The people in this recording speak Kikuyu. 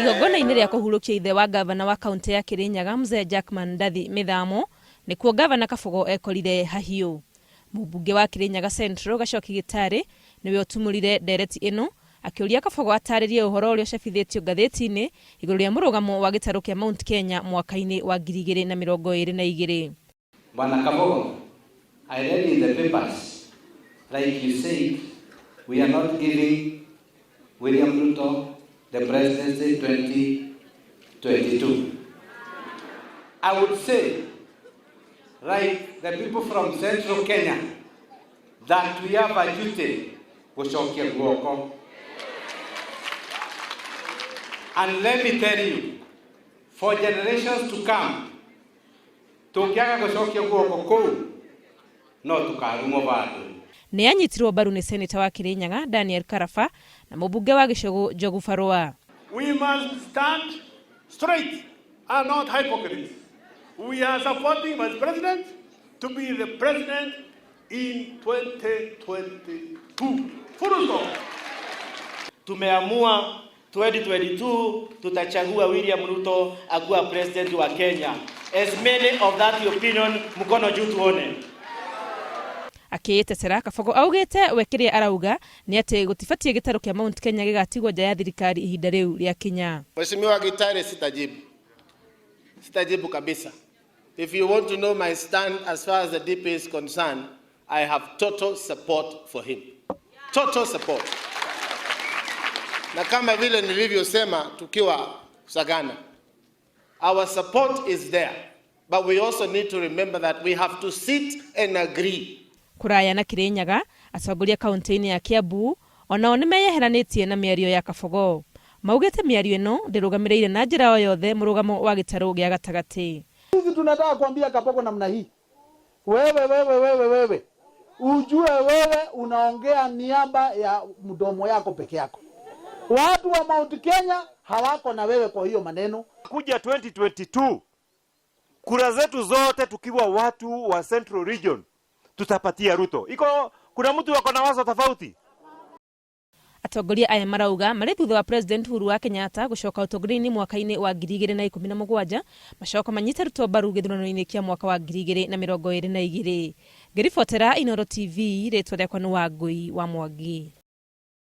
Igongona-inĩ rĩa kũhurũkia ithe wa ngavana wa kaũntĩ ya Kirinyaga Mzee Jackman Ndathi Mĩthamo nĩkuo ngavana Kabogo ekorire hahiũ. Mũmbunge wa Kirinyaga Central Gachoki Gĩtarĩ nĩwe ũtumũrire ndereti ĩno akĩũria Kabogo atarĩrie ũhoro ũrĩa ũcabithĩtio ngathĩti-inĩ igũrũ rĩa mũrũgamo wa gĩtarũ kĩa Mount Kenya mwaka-inĩ wa 2022. Bwana Kabogo, I read in the papers, like you said, we are not giving William Ruto the presidency 2022. I would say, like the people from Central Kenya, that we have a duty gũcokia guoko. And let me tell you, for generations to come, tũngĩaga gũcokia guoko kũu, no tũkarumwo bado. Nĩ anyitirwo mbaru nĩ Seneta wa Kirinyaga Daniel Karaba na mũmbunge wa Gĩcũgũ Njogu Barũa. We must stand straight and not hypocrites. We are supporting Vice President to be the president in 2022. Full stop. Tumeamua 2022 tutachagua William Ruto akuwa president wa Kenya. As many of that opinion, mkono juu tuone. Akĩĩtetera, Kabogo augĩte we kĩrĩa arauga nĩ atĩ gũtibatiĩ gĩtarũ kĩa Mount Kenya gĩgatigwo nja ya thirikari ihinda rĩu rĩakinya. Mheshimiwa Gitare, sitajibu. Sitajibu kabisa. If you want to know my stand as far as the DP is concerned, I have total support for him. Total support. Na kama vile nilivyosema tukiwa Sagana, our support is there. But we also need to remember that we have to sit and agree. Kũraya na Kirinyaga, atongoria kaunti-inĩ ya Kiambu onao nĩmeyeheranĩtie na mĩario ya Kabogo. Maugĩte mĩario ĩno ndĩrũgamĩrĩire na njĩra o yothe mũrũgamo wa gĩtarũ gĩa gatagatĩ. Sisi tunataka kuambia Kabogo namna hii, wewe wewe wewe wewe, ujue wewe unaongea niaba ya mdomo yako peke yako. Watu wa Mount Kenya hawako na wewe kwa hiyo maneno. Kuja 2022 kura zetu zote tukiwa watu wa Central Region tutapatia Ruto. Iko kuna mtu wako na wazo tofauti? Atongoria aya marauga marĩ thutha wa President Uhuru wa Kenyatta gũcoka ũtongoria-inĩ mwaka-inĩ wa 2017 macoka manyite Ruto mbaru gĩthurano-inĩ kĩa mwaka wa 2022. Ngĩribotera Inooro TV, rĩtwa rĩakwa nĩ Wangũi wa Mwangi.